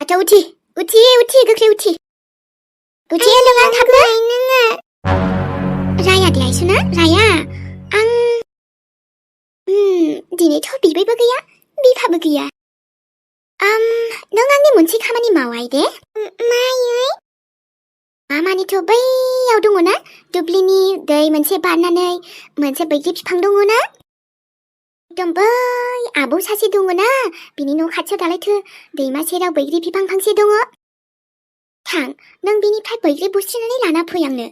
아따 우티 그래 우티 너가 타고 라야 대 아이수나 라야 दिनैथ' बिबायबो गैया बिफाबो गैया नों आंनि मोनसे खामानि मावाय दे मायै मामानिथ' बैयाव दङना दुब्लिनि दै मोनसे बारनानै मोनसे बैग्रि बिफां दङना एकदम बै आबौ सासे दङना बिनि न' खाथियाव दालायथो दैमा सेराव बैग्रि बिफां फांसे दङ थां नों बिनिफ्राय बैग्रि बुस्रिनानै लाना फै आंनो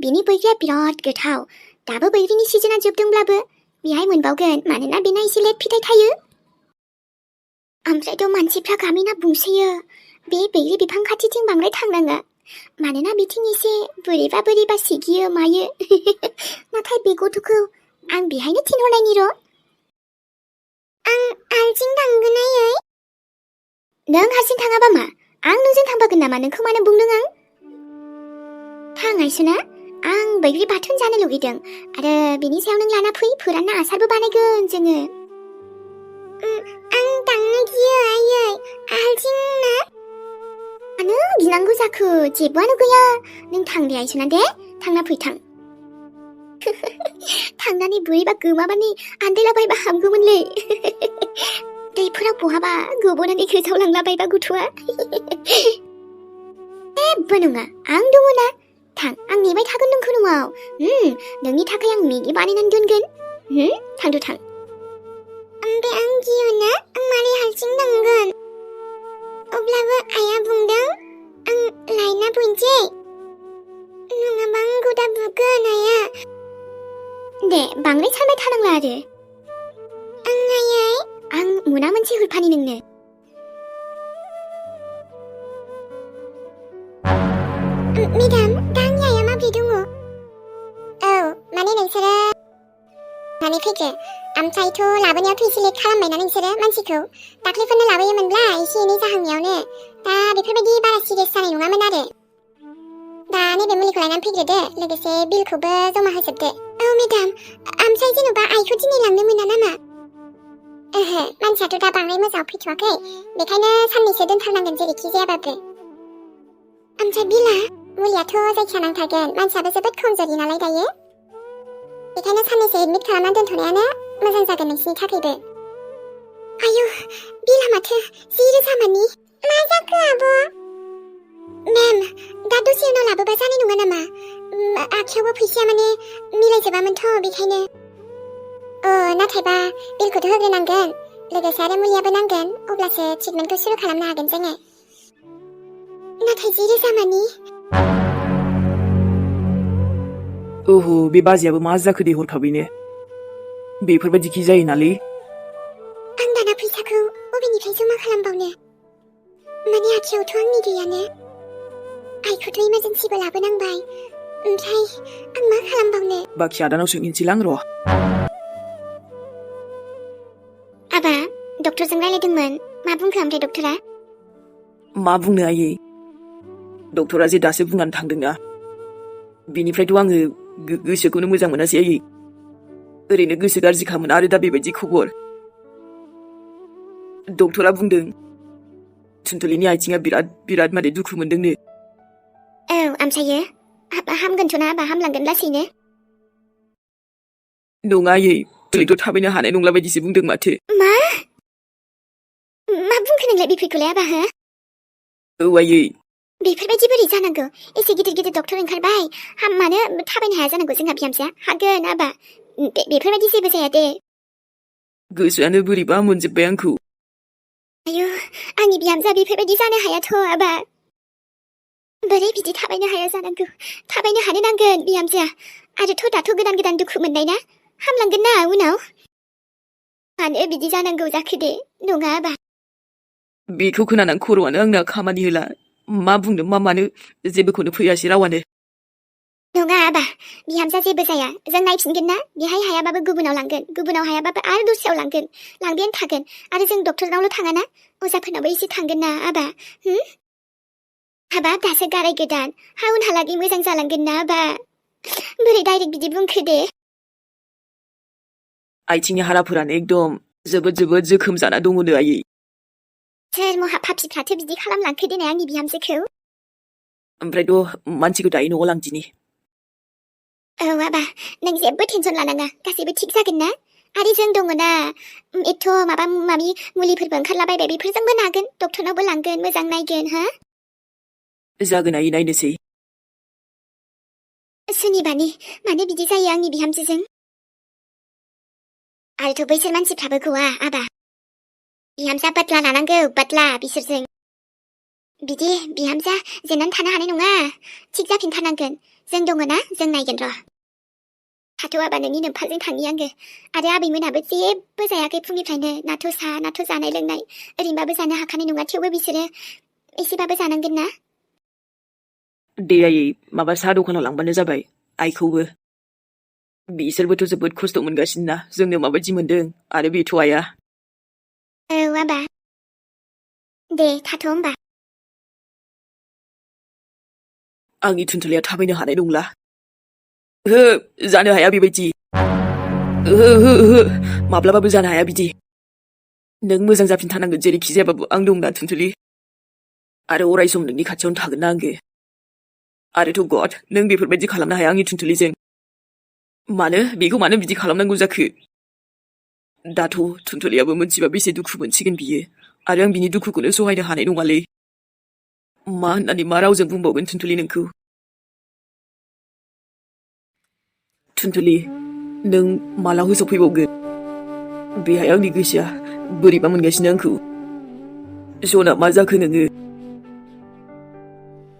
बिनि बैग्रिया बिराद गोथाव दाबो बैग्रिनि सिजोना जोबदोंब्लाबो बेहाय मोनबावगोन मानोना बेना एसे लेट फिथाइ थायो ओमफ्रायथ' मानसिफ्रा गामिना बुंसोयो बे बैग्रि बिफां खाथिथिं बांद्राय थांनाङा मानोना बिथिं एसे बोरैबा सिगियो मायो नाथाय बे गथ'खौ आं बेहायनो थिनहरनायनि र' आं हारसिं थांगोन आयै नों हारसिं थाङाबा मा आं नोंजों थांफागोन नामा नोंखौ मानो बुंदों आं थां आइसुना आं बैग्रि बाथोन जानो लुगैदों आरो बिनि सायाव नों लाना फै फोरानना आसारबो बानायगोन जोङो आं थांनो गियो आयै हारसिंनो मानो गिनांगौ जाखो जेबोआनो गैया नों थां दे आइसुना दे थांना फै थां थांनानै बोरैबा गोमाबानि आन्दायलाबायबा हामगौमोनलै दैफोराव बहाबा गोबोनानै गोजावलांलाबायबा गथ'आ जेबो नङा आं दङना थां आं नेबाय थागोन नोंखौ न'आव नोंनि थाखाय आं मेगि बानायनानै दोनगोन थांदो थां ओमफ्राय आं गियोना आं मारै हारसिं थांगोन अब्लाबो आइया बुंदों आं लायना फैनोसै नङाबा आंखौ दा बुगोन आइया दे बांद्राय सानबाय थानांला आरो आइयै आं मोना मोनसे हरफानि नोंनो मेडाम दा आंनि आइया माब्रै दङ औ माने नोंसोरो माने फैदो ओमफ्रायथ' लाबोनायावथ' एसे लेट खालामबायना नोंसोरो मानसिखौ दाख्लैफोरनो लाबोयोमोनब्ला एसे एनै जाहांनायावनो दा बेफोरबायदि बारा सिरियास जानाय नङामोन आरो दा नैबे मुलिखौ लायनानै फैग्रोदो लोगोसे बिलखौबो जमा होजोबदो औ मेडाम ओमफ्राय जेन'बा आइखौ दिनै लांनो मोना नामा ओहो मानसियाथ' दा बांद्राय मोजाङाव फैथ'वाखै बेखायनो साननैसो दोनथारनांगोन जेरैखि जायाबाबो ओमफ्राय बिला मुलियाथ' जायखिया नांथारगोन मानसियाबो जोबोद खमजोरि नालाय दायो बेखायनो साननैसो एडमिट खालामनानै दोनथ'नायानो मोजां जागोन नोंसिनि थाखायबो आयु बिला माथो 10,000 मानि मा जाखो आब' मेम दा दसे उनाव लाबोबा जानाय नङा नामा आखायावबो फैसाया माने मिलायजोबामोनथ' बेखायनो नाथायबा बिलखौथ' होग्रोनांगोन लोगोसे आरो मुलियाबो नांगोन अब्लासो ट्रिटमेन्टखौ सुरु खालामनो हागोन जोङो नाथाय 10,000 मानि ओहो बे बाजियाबो मा जाखो दे हरखाबैनो बेफोरबायदिखि जायो नालै आं दाना फैसाखौ बबेनिफ्राय जमा खालामबावनो माने आखायावथ' आंनि गैयानो आइखौथ' इमारजेन्सिबो लाबोनांबाय ओमफ्राय आं मा खालामबावनो बाखि आदानाव सोंहैनोसैलां र' आबा डक्टरजों रायलायदोंमोन मा बुंखो ओमफ्राय डक्टरा मा बुंनो आयै डक्टरा जे दासो बुंनानै थांदोंना बिनिफ्रायथ' आङो गोसोखौनो मोजां मोनासै आयै ओरैनो गोसो गाज्रि खामोन आरो दा बेबायदि खबर डक्टरा बुंदों थुनथुलिनि आथिङा बिराद माने दुखु मोनदोंनो औ ओमफ्रायो हामगोनथ' ना आबा हामलांगोन लासैनो नङा आयै ओरैथ' थाबायनो हानाय नंला बायदिसो बुंदों माथो मा बुंखो नोंलाय बेफोरखौलाय आबा हो औ आयै बेफोरबायदि बोरै जानांगौ एसे गिदिर डक्टर ओंखारबाय मानो थाबायनो हाया जानांगौ जोंहा बिहामजोआ हागोन आबा बेफोरबायदि जेबो जाया दे गोसोआनो बोरैबा मोनजोब्बाय आंखौ आयु आंनि बिहामजोआ बेफोरबायदि जानो हायाथ' आबा बोरै बिदि थाबायनो हाया जानांगौ थाबायनो हानो नांगोन बिहामजोआ आरोथ' दाथ' गोदान दुखु मोननाय ना हामलांगोन ना उनाव मानो बिदि जानांगौ जाखो दे नङा आबा बेखौ खोनानानै खर'आनो आंना खामानि होला मा बुंनो मा मानो जेबोखौनो फैयासै रावानो नङा आबा बिहामजोआ जेबो जाया जों नायफिनगोन ना बेहाय हायाबाबो गुबुनाव लांगोन गुबुनाव हायाबाबो आरो दस्रायाव लांगोन लांबायानो थागोन आरो जों डक्टरनावल' थाङा ना अजाफोरनावबो एसे थांगोन ना आबा हाबाब दासो गाराय गोदान उनहालागै मोजां जालांगोन ना आबा बोरै डाइरेक्ट बिदि बुंखो दे आथिंनि हाराफोरानो एकदम जोबोद जोखोम जाना दङनो आयै सोर महा पापिफ्राथो बिदि खालामलांखो देनाय आंनि बिहामजोखौ? ओमफ्रायथ' मानसिखौ दायो न'आव लांदिनि। औ आबा, नों जेबो टेनसन लानाङा, गासैबो थिग जागोन ना? आरो जों दङ ना, एथ' माबा माबि मुलिफोरबो ओंखारलाबायबाय, बेफोरजोंबो नागोन, डक्टरनावबो लांगोन, मोजां नायगोन, हा? जागोन आयै, नायनोसै। सुनिबानि, मानो बिदि जायो आंनि बिहामजोजों? आरोथ' बैसोर मानसिफ्राबो गवा, आबा। बिहामजा बादला लानांगौ, बादला बिसोरजों। बिदि बिहामजा जेननानै थानो हानाय नङा, थिग जाफिनथारनांगोन। जों दङ ना, जों नायगोन र'। थाथ' आबा, नोंनि नोमफाजों थांनि आङो। आरो आबैमोनाबो जेबो जायाखै फुंनिफ्रायनो, नाथ' सा, नाथ' जानाय लोंनाय। ओरैनोबाबो जानो हाखानाय नङा, थेवबो बिसोरो एसेबाबो जानांगोन ना? दे आयै, माबा साहा दखानाव लांबानो जाबाय, आइखौबो। बिसोरबोथ' जोबोद खस्थ' मोनगासिनो ना, जोंनो माबायदि मोनदों, आरो बेथ' आइया। औ आबा। दे, थाथ' होमबा। आंनि थुनथुलिया थाबायनो हानाय नंला। ओहो, जानो हाया बेबायदि। ओहो, माब्लाबाबो जानो हाया बिदि। नों मोजां जाफिनथारनांगोन जेरैखि जायाबाबो, आं दं ना थुनथुलि। आरो अराय सम नोंनि खाथियावनो थागोन ना आङो। आरोथ' गड, नों बेफोरबायदि खालामनो हाया आंनि थुनथुलिजों। बेखौ मानो बिदि खालामनांगौ जाखो? दाथ' थुनथुलियाबो मोनथिबा बेसे दुखु मोनसिगोन बियो, आरो आं बिनि दुखुखौनो सहायनो हानाय नङालै। मा होननानै मा रावजों बुंबावगोन थुनथुलि नोंखौ? थुनथुलि, नों माला होसोफैबावगोन? बेहाय आंनि गोसोआ बोरैबा मोनगासिनो आंखौ। सना, मा जाखो नोङो?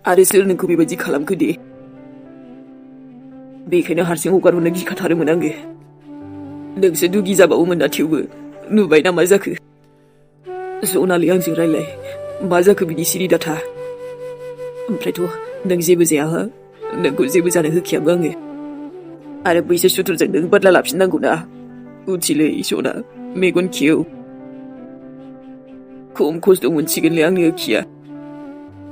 आरो सोर नोंखौ बेबायदि खालामखो दे? बेखायनो हारसिं हगारहरनो गिखाथारोमोन आङो। नोंसो दुगि जाबावोमोन ना, थेवबो नुबाय ना मा जाखो? सनालि, आंजों रायलाय, मा जाखो बिदि सिरि दाथा? ओमफ्रायथ' नों जेबो जाया हो? नोंखौ जेबो जानो होखायाबो आङो। आरो बैसोर सुथुरजों नों बदला लाफिननांगौ ना? उथिलै सना, मेगन खेव। खम खस्थ' मोनसिगोनलै आंनि ओखिया।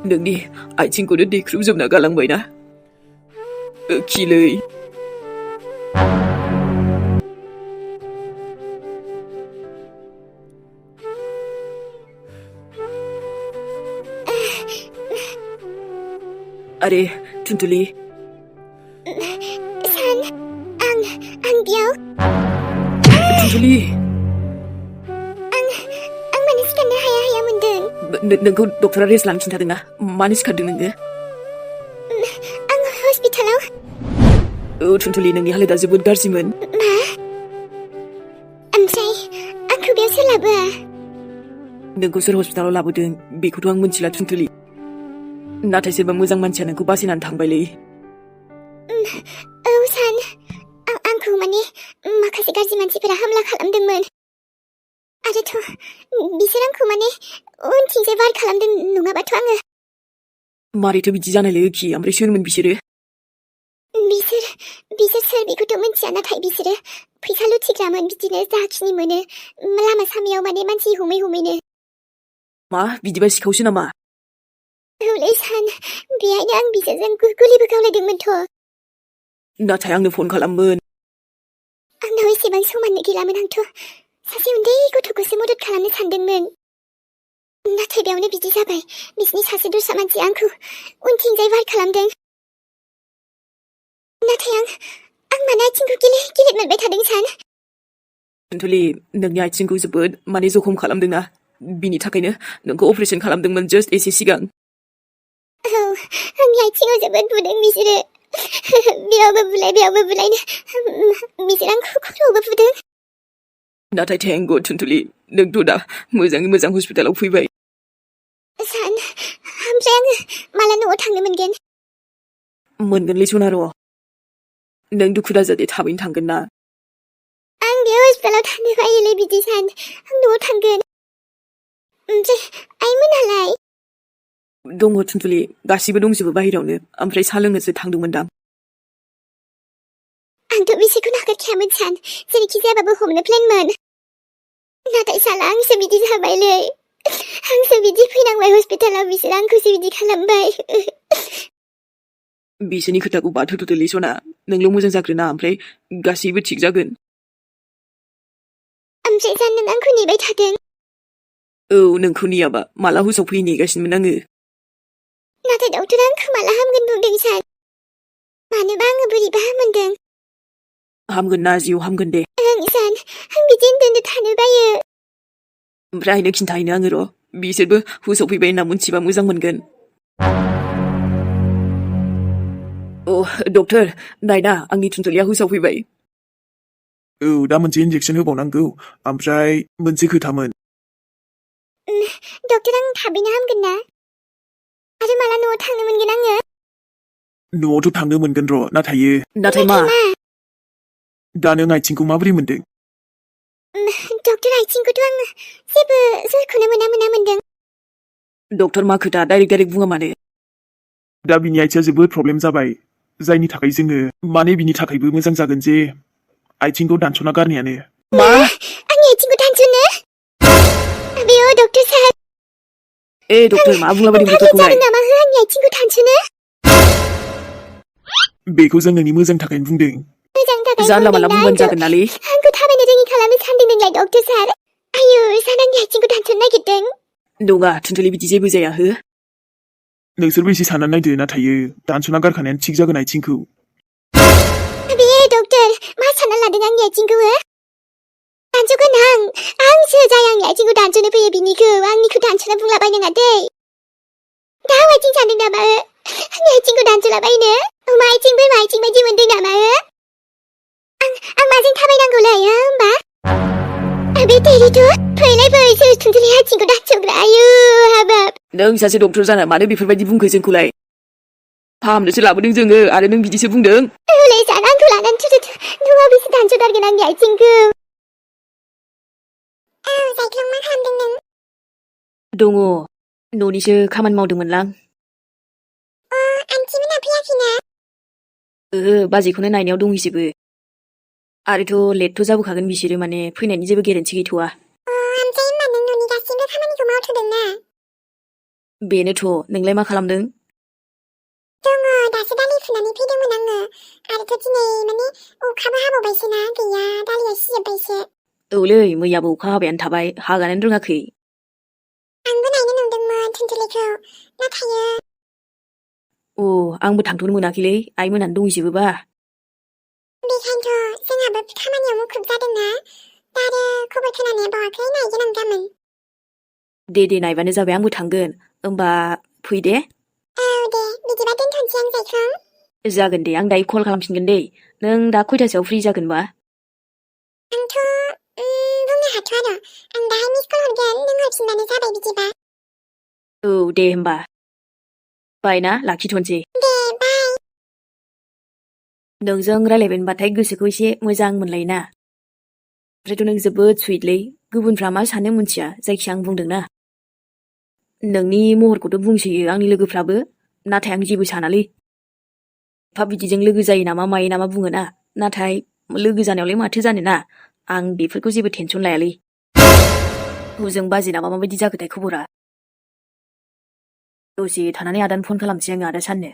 नोंनि आथिंखौनो देख्रुबजोबना गालांबायना? ओखिलै। आरे थुनथुलि। सान, आं बेयाव। थुनथुलि। आं मानो सिखारनो हाया मोनदों? नोंखौ डक्टरा रेस्ट लानो खिन्थादों ना? मानो सिखारदों नोङो? आं हस्पिटालाव। औ थुनथुलि, नोंनि हालोदा जोबोद गाज्रिमोन। मा? ओमफ्राय आंखौ बेयाव सोर लाबोआ? नोंखौ सोर हस्पिटालाव लाबोदों बेखौथ' आं मिथिला थुनथुलि। नाथाय सोरबा मोजां मानसिया नोंखौ बासायनानै थांबायलै। औ सान, आंखौ माने माखासे गाज्रि मानसिफोरा हामला खालामदोंमोन। आरोथ' बिसोर आंखौ माने उनथिंजाय बार खालामदों, नङाबाथ' आङो। मारैथो बिदि जानायलै ओखि? ओमफ्राय सोरमोन बिसोरो? बिसोर सोर बेखौथ' मिथिया, नाथाय बिसोरो फैसा लुथिग्रामोन, बिदिनो जाखिनि मोनो लामा सामायाव माने मानसि हमैनो। मा, बिदिबा सिखावसो नामा? औलै सान, बेहायनो आं बिसोरजों गुलिबो गावलायदोंमोनथ'। नाथाय आंनो फन खालाममोन। आंनाव एसेबां समाननो गैलामोन, आंथ' सासे उन्दै गथ'खौसो मदद खालामनो सानदोंमोन। नाथाय बेयावनो बिदि जाबाय, बिसिनि सासे दस्रा मानसिया आंखौ उनथिंजाय बार खालामदों। नाथाय आं मानो आथिंखौ गिलिर मोनबाय थादों सान? थुनथुलि, नोंनि आथिंखौ जोबोद जखम खालामदोंना, बिनि थाखायनो नोंखौ अपारेसन खालामदोंमोन जस्ट एसे सिगां। औ, आंनि आथिङाव जोबोद बुदों बिसोरो। बेयावबो बुलाय, बेयावबो बुलायनो बिसोर आंखौ खर'आवबो बुदों। नाथाय थेंक गड थुनथुलि, नोंथ' दा मोजाङै मोजां हस्पिटालाव फैबाय। सान, ओमफ्राय आङो माला न'आव थांनो मोनगोन? मोनगोनलै सना र'। नों दुखु दाजा दे, थाबैनो थांगोन ना। आं बेयाव हस्पिटालाव थांनो बायोलै बिदि सान, आं न'आव थांगोन। ओमफ्राय आइमोनालाय? दङ थुनथुलि, गासिबो दंजोबो बाहेरायावनो, ओमफ्राय साहा लोंनोसो थांदोंमोनदां। आंथ' बिसोरखौ नागारखायामोन सान, जेरैखि जायाबाबो हमनो प्लेनमोन। नाथाय साला आंसो बिदि जाबायलै। आंसो बिदि फैनांबाय हस्पिटालाव, बिसोर आंखौसो बिदि खालामबाय। बिसोरनि खोथाखौ बाद होथ'दोलै सना, नोंल' मोजां जाग्रोना, ओमफ्राय गासैबो थिग जागोन। ओमफ्राय सान, नों आंखौ नेबाय थादों? औ नोंखौ नेयाबा माला हुसाव फैयो नेगासिनोमोन आङो। नाथाय डक्टरा आंखौ माला हामगोन बुंदों सार। मानोबा आङो बोरैबा मोनदों। हामगोन ना जिउ हामगोन दे। ओं सार, आं बिदि उन्दुनो थानो बायो। ओमफ्राय आइनो खिन्थाहैनो आङो र'। बिसोरबो हुसाव फैबाय होनना मोनथिबा मोजां मोनगोन। डक्टर नायना आंनि थुनथुलिया हुसाव फैबाय। औ दा मोनसे इन्जेक्सन होबावनांगौ ओमफ्राय मोनसे खोथामोन। डक्टर आं थाबैनो हामगोन ना? आरो माला न'आव थांनो मोनगोन आङो? न'आवथ' थांनो मोनगोन र', नाथाय मा? दा नों आथिंखौ माबोरै मोनदों? डक्टर आथिंखौथ' आङो जेबो जरखौनो मोना मोनदों। डक्टर मा खोथा डाइरेक्ट बुङा मानो? दा बिनि आथिङा जोबोद प्रब्लेम जाबाय, जायनि थाखाय जोङो बिनि थाखायबो मोजां जागोन जे आथिंखौ दानस'ना गारनायानो। मा? आंनि आथिंखौ दानस'नो? बेयो डक्टर सार। डक्टर मा बुंलाबायदों बेफोरखौलाय? जादों नामा हो आंनि आथिंखौ दानस'नो? बेखौ जों नोंनि मोजांनि थाखायनो बुंदों। मोजांनि थाखाय जानला मानला बुंदों ना बुंबानो जागोन नालै। आंखौ थाबायनो रोङि खालामनो सानदों नोंलाय डक्टर सार? आयु सार आंनि आथिंखौ दानस'नो नागिरदों। नङा थुनथुलि बिदि जेबो जाया हो। नोंसोरबो एसे साननानै नायदो, नाथाय दानस'ना गारखानायानो थिग जागोन आथिंखौ। बे डक्टर मा सानना लादों आंनि आथिंखौ हो? दानस'गोन आंसो जाय आंनि आथिंखौ दानस'नो फैयो आंनिखौ दानस'नो बुंलाबायनाङा दै। दा आथिं सानदों नामा हो? आंनि आथिंखौ दानस'लाबायनो? अमा आथिं बोरमा आथिं बायदि मोनदों नामा हो? आं माजों थाबायनांगौलै होमबा? बे तेरिथ' फैलाय फै सोर थुनथुलि आथिंखौ दानस'ग्रा आयु हाबाब। नों सासे डक्टर जाना मानो बेफोरबायदि बुंखो जोंखौलाय? फाहामनोसो लाबोदों जोङो आरो नों बिदिसो बुंदों? औलै सार आंखौ लानानै नङा बेसे दानस'गारगोन आंनि आथिंखौ। औ जायख्लं मा खालामदों नों? दङ न'निसो खामानि मावदोंमोनलां। आन्टि मोना फैयाखैना? बाजैखौनो नायनायाव दंहैजोबो। आरोथ' लेटथ' जाबोखागोन बिसोरो, माने फैनायनि जेबो गेरेन्थि गैथ'वा। ओमफ्राय होनबा नों न'नि गासैबो खामानिखौ मावथ'दोंना? बेनोथ', नोंलाय मा खालामदों? दङ दासो दालि फुनानै फैदोंमोन आङो। आरोथ' दिनै अखाबो हाबावबायसो ना, गैया दालिया सिजोब्बायसो। औलै मैयाबो अखा हाबायानो थाबाय, हागानानो रोङाखै। आंबो नायनो नंदोंमोन थुनथुलिखौ, नाथाय आंबो थांथ'नो मोनाखैलै, आइ मोनानो दंहैजोबोबा। बेखायनोथ' जोंहाबो खामानियाव मुखुब जादोंना, दा आरो खबर खोनानाया बावाखै नायगोन आं गाबोन। दे नायबानो जाबाय, आंबो थांगोन। होमबा फै दे। औ दे बिदिबा दोनथ'नोसै आं जायख्लं। जागोन दे, आं दायो कल खालामफिनगोन दे। नों दा खयथासोआव फ्रि जागोनबा? आंथ' बुंनो हाथ'आ र', आं दाहाय मिस कल हरगोन, नों हरफिनबानो जाबाय बिदिबा। औ दे होमबा। बाय ना, लाखिथ'नोसै। दे बाय। नोंजों रायलायबाय होनबाथाय गोसोखौ एसे मोजां मोनलायोना। ओमफ्रायथ' नों जोबोद सुइटलै, गुबुनफ्रा मा सानो मोनथिया, जायखिया आं बुंदोंना। नोंनि महरखौथ' बुंसोयो आंनि लोगोफ्राबो, नाथाय आं जेबो सानालै। एफा बिदिजों लोगो जायो नामा मायो नामा बुङोना, नाथाय लोगो जानायावलाय माथो जानोना, आं बेफोरखौ जेबो टेनसन लायालै। हजों बाजिनाबा माबायदि जाखोथाय खबरा? दसे थानानै आदानो फन खालामसै आङो आदा साननो।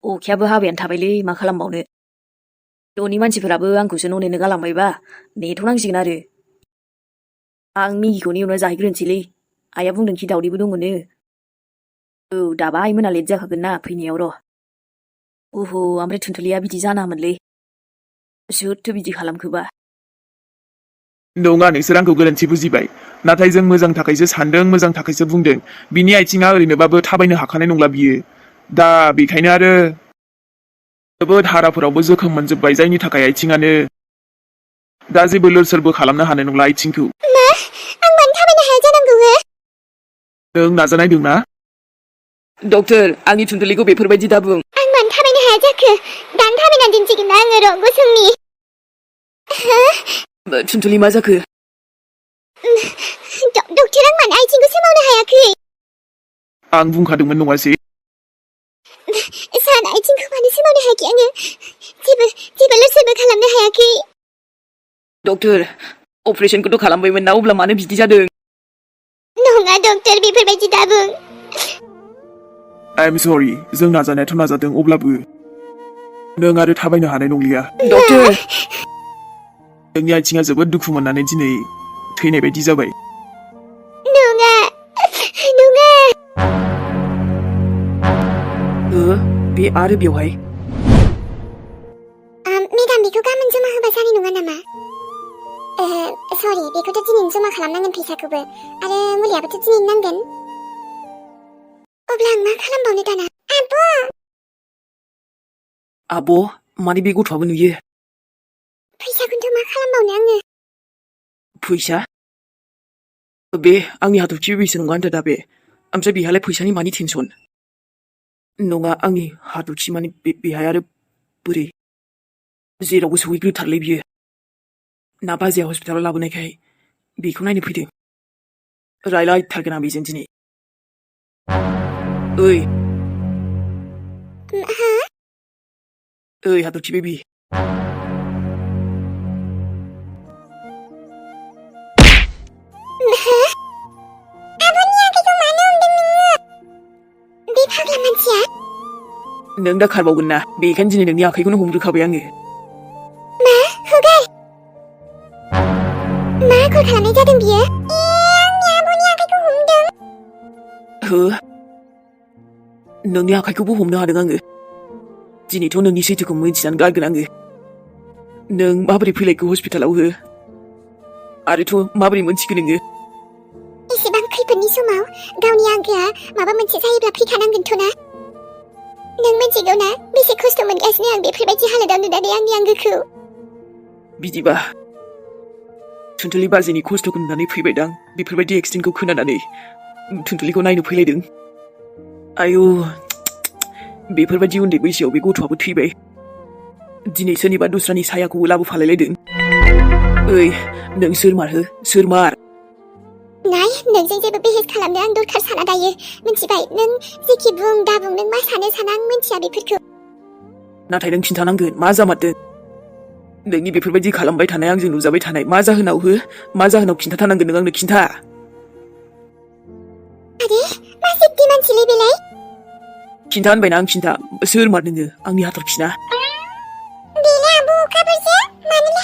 अखायाबो हाबायानो थाबायलै, मा खालामबावनो। न'नि मानसिफोराबो आंखौसो न' नेनो गालांबायबा, नेथ'नांसिगोन आरो। आं मेगिखौनो एवना जाहैग्रोनोसैलै, आइया बुंदोंखि दावदैबो दङनो। औ दाबा आइमोना लेट जाखागोन ना फैनायाव र'। ओमफ्राय थुनथुलिया बिदि जानाङामोनलै। सोरथो बिदि खालामखोबा? नङा, नोंसोर आंखौ गोरोन्थि बुजिबाय। नाथाय जों मोजां थाखायसो सानदों, मोजां थाखायसो बुंदों। बिनि आथिङा ओरैनोबाबो थाबायनो हाखानाय नंला बियो। दा बेखायनो आरो जोबोद हाराफोरावबो जोखोम मोनजोब्बाय, जायनि थाखाय आथिङानो दा जेबो लोर सोरबो खालामनो हानाय नंला आथिंखौ। मा? आं मानो थाबायनो हाया जानांगौ हो? नों नाजानायदोंना? डक्टर, आंनि थुनथुलिखौ बेफोरबायदि दा बुं। आं मानो थाबायनो हाया जाखो? दानो थाबायना दिन्थिगोन ना आङो र' गौसोमनि। थुनथुलि मा जाखो? डक्टर आं मानो आथिंखौ सोमावनो हायाखै? आं बुंखादोंमोन नङासै? सार आथिंखौ मानो सोमावनो हायाखै आङो? जेबो लोर सोरबो खालामनो हायाखै। डक्टर, अपारेसनखौथ' खालामबायमोन ना, अब्ला मानो बिदि जादों? नङा डक्टर, बेफोरबायदि दाबुं। आइ एम सरि, जों नाजानायाथ' नाजादों, अब्लाबो नों आरो थाबायनो हानाय नंलिया। डक्टर! नोंनि आथिङा जोबोद दुखु मोननानै दिनै थैनाय बायदि जाबाय। बे आरो बेवहाय मेडाम बेखौ गाबोन जमा होबा जानाय नङा नामा? सरि बेखौथ' दिनैनो जमा खालामनांगोन फैसाखौबो आरो मुलियाबोथ' दिनैनो नांगोन। अब्ला आं मा खालामबावनो दाना? आब' माने बे गथ'आबो नुयो। फैसाखौनोथ' मा खालामबावनो आङो? फैसा? बे आंनि हाथरखि बेबैसो नङा होनदो दा बे? ओमफ्राय बेहालाय फैसानि मानि टेनसन? नङा आंनि हाथरखि माने बेहाय आरो बोरै जेरावबो सहैग्रोथारलै बियो। ना बाजैया हस्पिटालाव लाबोनायखाय बेखौ नायनो फैदों। रायलायथारगोन आं बेजों दिनै। ओइ हा? ओइ हाथरखि बेबि। आब'नि आखाइखौ मानो हमदों नोङो? बे फाग्ला मानसिया? नों दा खारबावगोन ना? बेखायनो दिनै नोंनि आखाइखौनो हमग्रोखाबाय आङो। मा? हगार! मा आखल खालामनाय जादों बियो? आंनि आब'नि आखाइखौ हमदों। हो? नोंनि आखाइखौबो हमनो हादों आङो। दिनैथ' नोंनि सैथोखौ मिन्थिनानै गारगोन आङो। नों माबोरै फैलायखो हस्पिटालाव हो? आरोथ' माबोरै मोनथिखो नोङो? एसेबां खैफोदनि समाव गावनि आंगोआ माबा मोनसे जायोब्ला फैखानांगोनथ' ना? नों मिथिगौ ना बेसे खस्थ' मोनगासिनो आं बेफोरबायदि हालोदाव नुनानै आंनि आंगोखौ। बिदिबा थुनथुलि बाजैनि खस्थ'खौ नुनानै फैबायदां बेफोरबायदि एक्सिडेन्टखौ खोनानानै थुनथुलिखौ नायनो फैलायदों। आयौ बेफोरबायदि उन्दै बैसोआव बे गथ'आबो थैबाय। दिनै सोरनिबा दस्रानि सायाखौबो लाबोफालायलायदों। ओइ नों सोरमार हो? सोरमार? नाय नोंजों जेबो बेहेस खालामनो आं दरखार साना दायो। मिथिबाय? नों जेखि बुं दाबुं नों मा सानो साना आं मिथिया बेफोरखौ। नाथाय नों खिन्थानांगोन मा जामारदों? नोंनि बेफोरबायदि खालामबाय थानाय आंजों नुजाबाय थानाय मा जाहोनाव हो? मा जाहोनाव खिन्थाथारनांगोन नों आंनो खिन्था। आरे मा जिद्दि मानसिलै बेलाय? खिन्था होनबायना आं खिन्था। सोरमार नोङो? आंनि हाथरखिना? बेलाय आब' अखाफोरसो? मानोलाय